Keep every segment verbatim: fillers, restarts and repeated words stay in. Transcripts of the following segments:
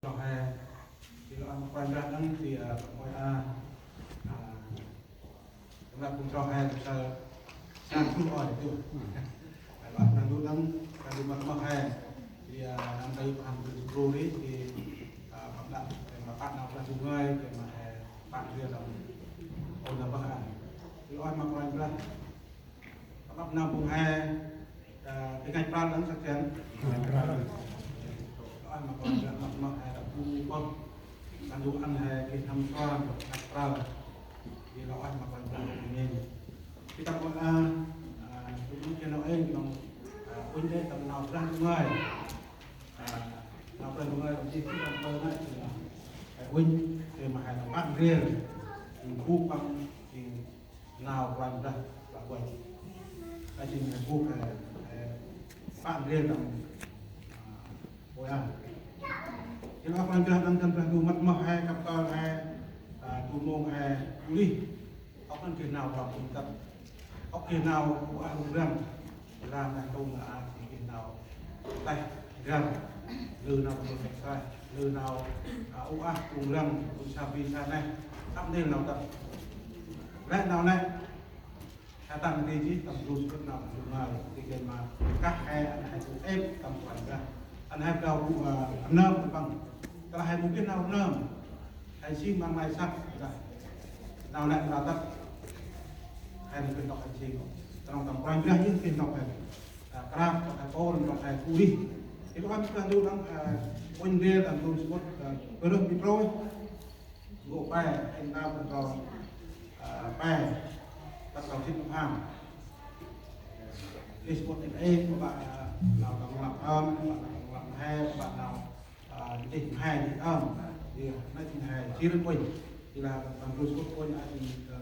Trong he, ti lŏ ăn ma Kôranh Brah đăng ti, a, păng ôi a, a, trong lăp phung trong he, sa, sa tu ôi tu. Lŏ ăn Brah Ndu đăng, Brah Ndu mât ma he, ti, a, năm tay phan tu tu ri, ti, a, păng đăng, ti ma păng nau Brah Ndu ngơi, ti ma he, păng ria đăng, ôi na păng ăn. Ti lŏ ăn ma Kôranh Brah. Tâm ăp nau phung he, a, ti ngăch pral đăng săk sĕn. Ngăch pral. Lŏ ăn ma Kôranh Brah mât ma he đăng phung păng. Kan du ăn he geh năm suan ngăch pral. Ti lŏ ăn ma Kôranh Brah ngên. Ti tâm ôi a, a, tu tu channel êng knŏng, a, uănh đê tâm nau Brah Ndu ngơi. A, nau Brah Ndu ngơi tâm jêh ti tâm ôi nây ti lŏ he uănh, ti ma he tâm păng ria. Phung păng, ti nau Kôranh Brah lah uănh. A jêng he bôk he, he păng ria tâm, a, ôi a. Jêng lah Kôranh Brah đăng tâm Brah Ndu mât ma he, kăp kơl he, a, tu mông he, uli. Ŏk ngăn geh nau rŏng ŭnh tât. Ŏk geh nau u a rŭng răng. Lah neh ntu ma a jêng geh nau têh răng. Lư nau rŭng răng têh, lư nau, a, u a rŭng răng, rŭng sa bi sa neh. Ăp ntil nau tât. Lĕ nau nĕ. He tăng ti jêh, tâm rŭng sŭt nau rŭng răng. Ti geh ma kah he, ăn he tu êp, tâm Kôranh Brah. Ăn he brao, a, ăn nơm tâm păng. Tơlah he mâu geh nau nơm. He jêng ma nglay săk, dah. Nau nĕ nau tât. He mâu geh nau he jêng. Knŏng tâm Kôranh Brah jêng geh nau he. A, krap, nau he pôl, nau he kuri. Ti lŏ ăn Brah Ndu đăng, a, uănh ria tâm rŭng sŭt, a, Pơrơh Pêtrôs. Gô pe, anh ta Pêtrôs, a, pe, tât rau jê̆t pham. Ti sŭt nây, ơ, ba, a, nau tâm lăp ơm, ba, nau tâm lăp he, ba, nau, a, jêh he, ơm. Ti, nây jêng he, jêh ri uănh. Ti lah tâm rŭng sŭt uănh, a, jêng, ơ,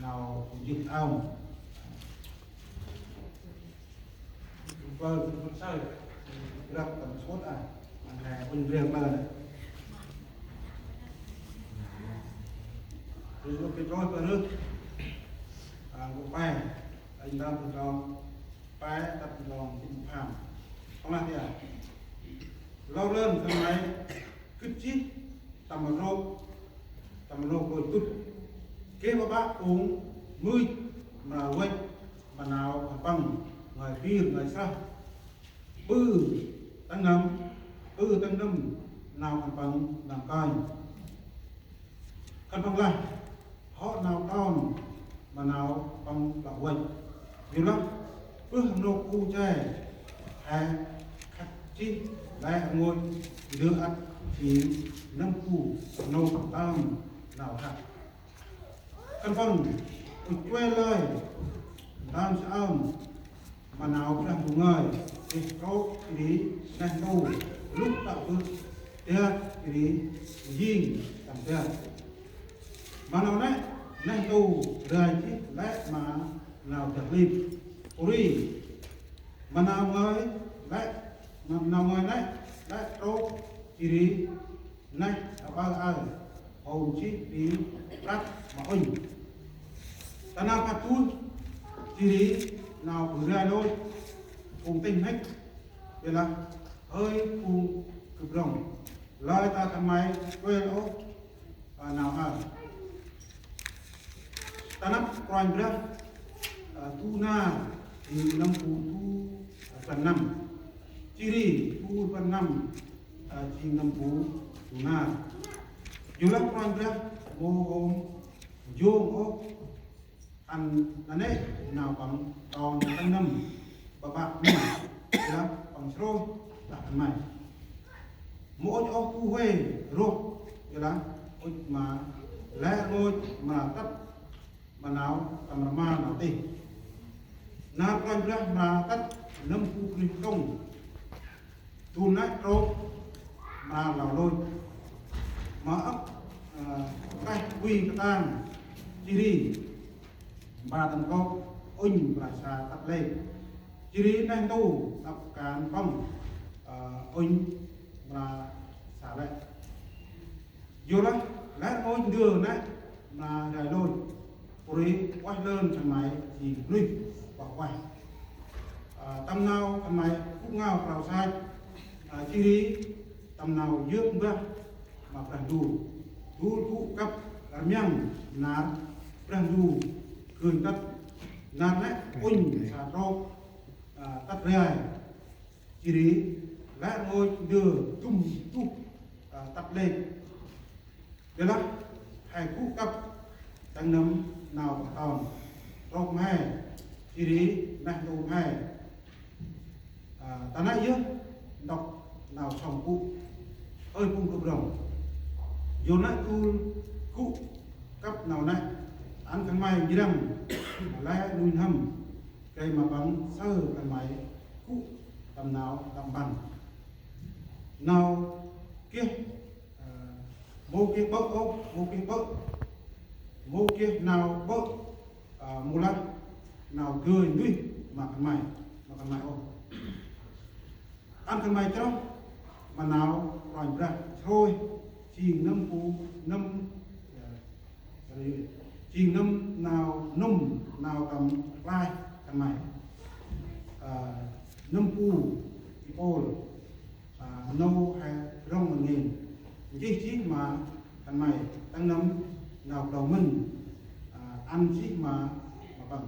nau jêh ơm. Bơ, bơ, bơ, bơ, bơ, tâm sŭt a, ăn he uănh ria bơ nây. Rŭng sŭt Pêtrôs Pơrơh, a, gô pe, anh ta Pêtrôs pe, tât Pêtrôs jê̆t pham. Păng lah ti a. Lor lơn khân may gĭt jêh tâm rnôk, tâm rnôk lôch dŭt. Geh ƀaƀă phung mưch mra văch ma nau khân păng ngơi pir ngơi srah. Ƀư tăng nâm, ƀư tăng nâm nau khân păng nâm kơnh. Khân păng lah, hŏ nau ton ma nau păng lŏ văch. Yorlah bơh rnôk u che he khât jêh lĕ rngôch ndơ ăt jêng nâm bu rnôk tơm nau khât. Khân păng ŭch chuê lơi ntơm saơm ma nau Brah Ndu ngơi, geh trôk jêh ri neh ntu lŭk tă bơh tiăt jêh ri njêng tâm tiăt. Ma nau nĕ neh ntu rai jêh lĕ ma nau dak lip. Pôri ma nau ngơi lĕ, ma nau ngơi nĕ lĕ trôk jêh ri neh aƀaơ aơ, hŏ jêh ri prăp ma ŭnh. Ta nau khât tuh jêh ri nau bu rai lôch phung têh mhĭk, ƀiălah hơi phung gâp rŏng. Lơi ta khân may kuăl ôh, a, nau aơ. Ta năp Kôranh Brah, a, du nar jêng nâm bu du, a, rbăn năm. Jêh ri du rbăn năm, a, jêng nâm bu du nar. Yorlah Kôranh Brah mâu hôm njông ôh ăn nanê̆ nau păng ton tăng nâm ƀaƀă mĭn, yorlah păng srôih đah khân may. Mâu ŭch ôh bu huê rôh, yorlah ŭch ma lĕ rngôch mra tât ma nau tâm rmal nau tih. Nar Kôranh Brah mra tât nâm bu bunuyh mtrŭnh. Dŭn nĕ trôk mra lao lôch. Ma ăp, ơ, têh bui katang jêh ri mpa tâm trôk ŭnh mra sa tât lêk. Jêh ri neh ntu ăp kan păng, ơ, ŭnh mra sa lĕ. Yorlah lĕ rngôch ndơ nĕ mra rai lôch. Pôri ueh lơn khân may jêng bunuyh ueh ueh. Ơ, tâm nau khân may gŭ ngao krao sach, ơ, jêh ri tâm nau yơk mbah ma Brah Ndu. Dôl gŭ kăp rmiăng nar Brah Ndu gơnh tât nar nĕ ŭnh sa trôk, a, tât rai. Jêh ri lĕ rngôch ndơ dŭm duh, a, tât lêch. Ƀiălah he gŭ kăp tăng nâm nau păng ton trôk mhe, jêh ri neh ntu mhe. A, ta nây yơh ntŭk nau sŏng gŭ. Ơi phung gâp rŏng, yor nây dôl gŭ kăp nau nây, ăn khân may njrăng ma lĕ nuih n'hâm, gay ma păng saơ khân may gŭ tâm nau tâm mpăn. Nau geh, a, mâu geh ƀơ̆ ôh, mâu geh ƀơ̆, mâu geh nau ƀơ̆, a, mâu lah nau dơi nuyh ma khân may, ma khân may ôh. Ăn khân may chroh ma nau Kôranh Brah nsrôyh, jêng nâm bu, nâm, a, jêng nâm nau, nâm nau tâm klaih khân may. A, nâm bu i Pôl, a, nô he rŏng ma ngên, nchih jêh ma khân may tăng nâm nau klô mĭn, a, ăn jêh ma, ma păng.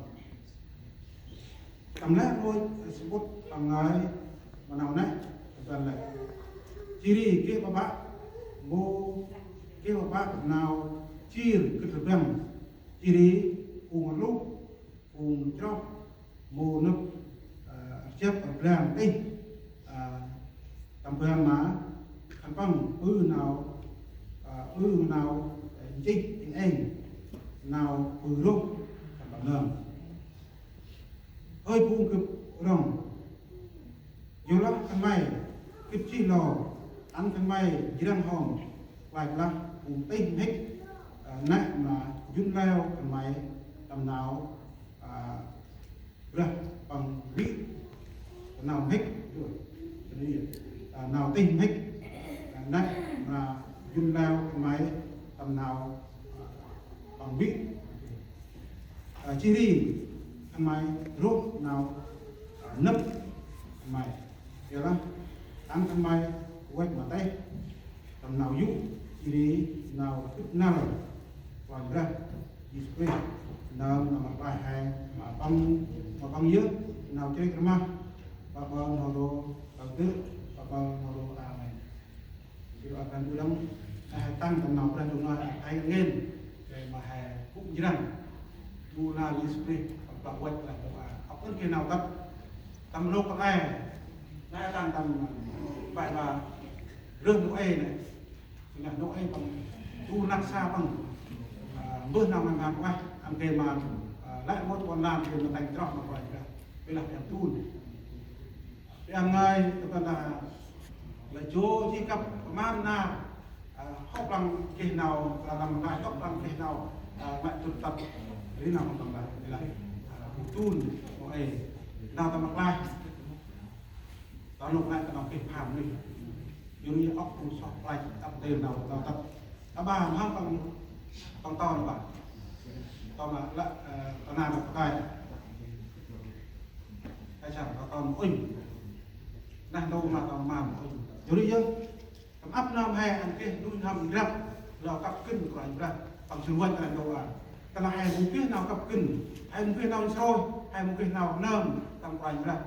Tâm lĕ rngôch samƀŭt păng ngơi ma nau nĕ, tâm ban lĕ. Jêh ri geh ƀaƀă, mâu geh ƀaƀă nau jêr gĭt rbăng. Jêh ri phung rluh, phung chroh, mâu nâp, a, rjăp rblang tih, a, tâm ban ma khân păng ƀư nau, a, ƀư nau, a, nchih êng êng, nau ƀư rôh khân păng nơm. Ơi phung gâp rŏng, yorlah khân may gĭt jêh lor, ăn khân may njrăng hŏm klach lah phung tih mhĭk, a, nĕ ma njŭn leo khân may tâm nau, a, Brah păng vĭ, tâm nau mhĭk, a, nau tih mhĭk, a, nĕ ma njŭn leo khân may tâm nau, a, păng vĭ. A, jêh ri khân may rôh nau, a, nâp khân may. Yorlah ăn khân may văch ma têh tâm nau yô̆, jêh ri nau gâp năl Kôranh Brah Yêsu Krist, nơm tâm rklaih he ma păng, ma păng yơh nau chrêk rmah. Bơh Păng n'ho ro, Păng dơ̆, Bơh Păng n'ho ro. Amen. Jêh ri ăt Brah Ndu đŏng, a, he tăng tâm nau Brah Ndu ngơi, a, he ngên, gay ma he gŭ njrăng. Bu nơm Yêsu Krist, păng văch lah nô a. Ăp ăn geh nau tât tâm rlôk kăl e, nây tăng tâm bai ma rơh Nôê nây. Jêh lah Nôê păng du rnăk sa păng, a, mbơh nau ngăn ngăn ueh, ăn gay ma, a, lĕ rngôch ƀon lan gay ma tĭng chroh ma Kôranh Brah. Bi lah păng dun. Păng ngơi, tơ păng lah, lah jô jêh kăp pơman nar, a, hŏk lăng geh nau, a, tâm rklaih, hŏk lăng geh nau, a, mă dŭt tât, ri nau tâm rklaih, ri lah, a, bu dun, ơ, ê, nau tâm rklaih. Tơ nôk nây, tơ nôk geh pham nuyh. Yor ri ŏk bu soh klaih, tât tê nau, nau tât. Aƀaơ mhâm păng, păng ton aƀaơ. Ton ma lĕ, ơ, tơ nau ma pơkai. He săm, tơ ton ma ŭnh. Neh ntu ma ton ma ŭnh. Yor ri yơh, tâm ăp nơm he ăn geh nuih n'hâm ndrăp, lor kăp gân Kôranh Brah, păng jêh văch neh ntu a. Tơlah he mâu geh nau kăp gân, he mâu geh nau nsrôyh, he mâu geh nau nơm tâm Kôranh Brah.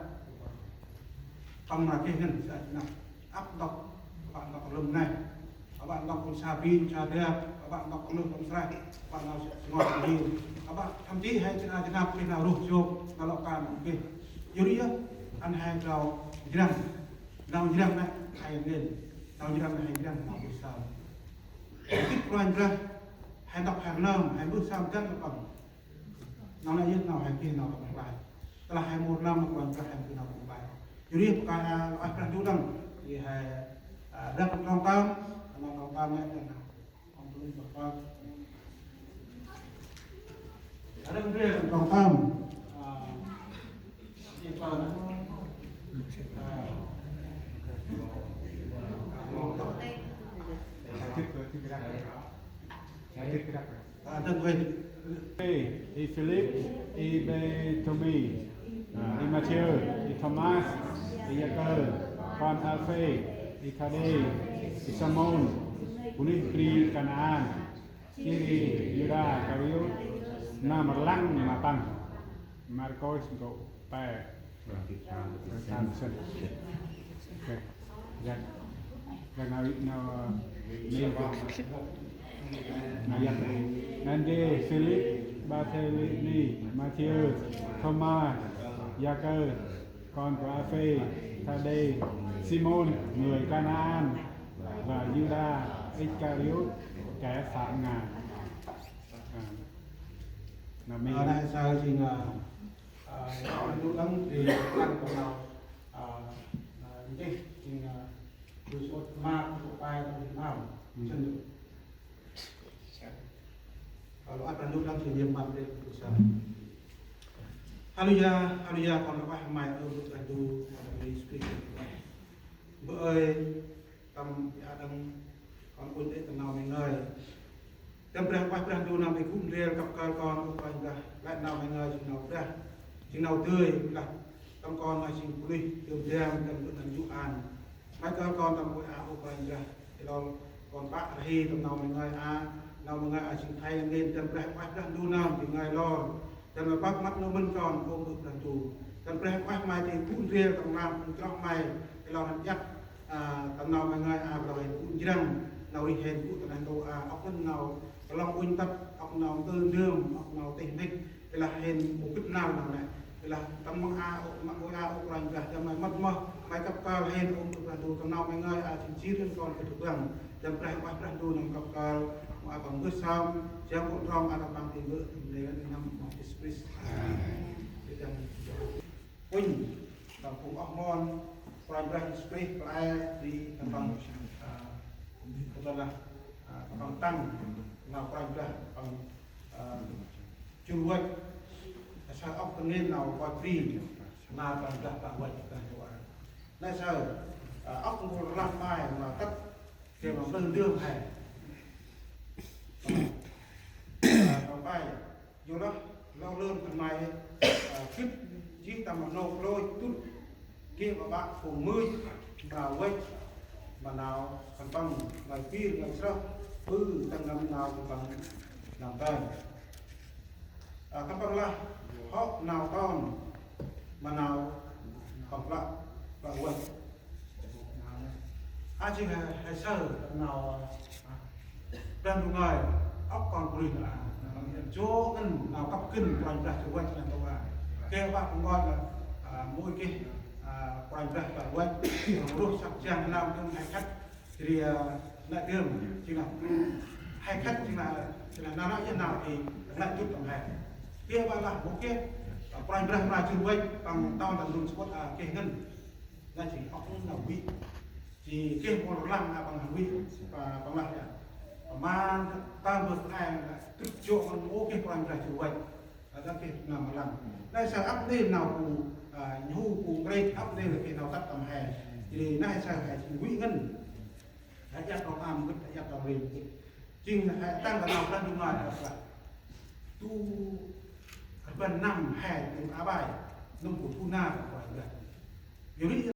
Păng mra geh ngăn sa năp. Ăp ntŭk, aƀă ntŭk lŭm neh. Aƀă ntŭk ŭnh sa bri, ŭnh sa drăp, aƀă ntŭk lŭm tâm sreh, aƀă nau sngol ŭnh. Aƀă thậm chí he jêh năp geh nau rôh jôk, nau lŏ kan geh. Yor ri yơh, ăn he nau njrăng. Nau njrăng nây, he ngên. Nau njrăng nây, he njrăng, nau mbơh sa. Gĭt Kôranh Brah, he ntŭk he rnơm, he mbơh sa mdăng ma păng. Nau nây yơh nau he geh nau tâm rklaih. Tơlah he mâu rnơm ma Kôranh Brah he mâu geh nau tâm rklaih. Yor ri pơkai, a, lŏ ueh Brah Ndu đŏng. Ri he, a, rnăk trong tơm, nau trong tơm nây, nau trong tơm. A, rnăk trong tơm. A, ri pơkai. A, A, tât vay. Ê, i Philip, i Bêthômi, a, i Mathiơ, i Thômas, i Yakơ, kon Alphê, i Thadê, i Simôn, bunuyh bri Kanaan, jêh ri Yuđa Iskariôt, nơm rlăng ma Păng. Markôs nkô̆ pe. Răng sĭn. Ok. Răng, răng nau, nau, nau, nau yăk. Andrê, Philip, Barthêlêmi, Mathiơ, Thôma, Yakơ, con của Aphê, Thadê, Simôn người Kanaan và Yuđa Iskariôt kẻ phản Ngài. À, nau Mi. Ờ, nau sau jêng, ờ, Ơ, lu đăng thì tăng của nó, ơ, ơ, nchih, thì, ơ, lu sốt ma, lu pai, lu mau. Ừ. Chân được. Ơ, lu ăt lu đăng thì niêm măng thì lu sa. Haleluya, haleluya, kon rvah May ơ, lu đăng lu, kon rvah Yêsu Krist. Bơ ơi, tâm ya đăng kon ŭnh đê̆ tâm nau May ngơi. Tâm Brah Huêng Ueh Brah Ndu nơm i gŭ ndrel kăp kơl kon, ơ Kôranh Brah, lĕ nau May ngơi jêng nau Brah, jêng nau dơi, lah tâm kon May jêng bunuyh, tơm dam, tâm dŭt năn yŭ an. May kơl kon tâm ƀôi a, ơ Kôranh Brah, ê lor kon pă rhi tâm nau May ngơi a, nau May ngơi a jêng thay nên tâm Brah Huêng Ueh Brah Ndu nơm jêng ngơi lor. Dăn ma păk măt nô mĭn kon ôm ƀư Brah Ndu. Dăn Brah Huêng Ueh May ti gŭ ndrel tâm lam phung chroh May. Ê lor hăn iăt, a, tâm nau May ngơi a, ê lor hên gŭ njrăng. Nau rih hên gŭ ta neh ntu a, ŏk ngăn nau klŏng uănh tât, ŏk nau ntư ndơm, ŏk nau tih mhĭk. Ê lah hên mâu gĭt năl nau nê. Ê lah tâm măng a, ôk măng ôi a, ôk Kôranh Brah, dăn May mât moh, May kăp kơl hên ôm ƀư Brah Ndu, tâm nau May ngơi a, jêng jêr hên kon gĭt băng. Dăn Brah Huêng Ueh Brah Ndu nơm kăp kơl, ma a păng mbơh sơm, jang ƀon trong a tâm păng ti mbơh, tâm lê ngăn i nâm ma Yêsu Krist. Amen. Ê dăn, uănh, tâm phung oh mon, Kôranh Brah Yêsu Krist, play, di, tâm păng, a, tâm păng lah, a, tâm păng tăng, nau Kôranh Brah, tâm păng, a, jur văch, sa ŏk tâm nên nau văch bri, nau Kôranh Brah, tâm văch, tâm văch. Nê saơ, a, ŏk ngul rlăng May, ma tât, Kê ma mlư ndơm he. Ơ, tâm pai. Yorlah, lor lơn khân may, ơ, gĭt jêh tâm ma nôk lôch dŭt. Kê ma bă phung mưch, ma văch, ma nau khân păng, ngơi pir, ngơi srơh, ƀư tăng nâm nau khân păng, nâm tơm. Ơ, khân păng lah, hŏ nau ton, ma nau, khân păng lah, păng văch. A jêng he, he saơ nau, a, Brah Ndu ngơi, ŏk kon bunuyh a, jŏ ngăn nau kăp gân Kôranh Brah jêh văch nau a. Geh bah păng ngơi a, a, mui geh, a, Kôranh Brah jêh văch, ruh săk jang nau dơm he khăt, jêh ri, a, nau dơm, jêng nau, he khăt jêng nau, jêng nau, nau nau jêng nau i, nau dŭt tâm he. Geh bah lah, mui geh, a, Kôranh Brah ma jêh văch, păng ton tâm run sămƀŭt a, geh ngăn. Nau jêng ŏk nau vĭ. Jêh geh mâu lăng a păng vĭ, pa-, păng lah ya. Păng mân tơm bơh ai, tŭt jŏ ngăn mâu geh Kôranh Brah jêh văch. Nau geh nau mâu lăng. Nau saơ ăp nê nau bu, a, nhu bu krêt ăp nê geh nau tât tâm he. Jêh nau saơ he jêng vĭ ngăn. He iăt rŏng am gĭt, he iăt rŏng rê gĭt. Jêng he tăng kơ nau Brah Ndu ngơi ăp lah. Tu rbăn năm he jêng aƀaơ. Nâm bu tu nar Kôranh Brah. Yor ri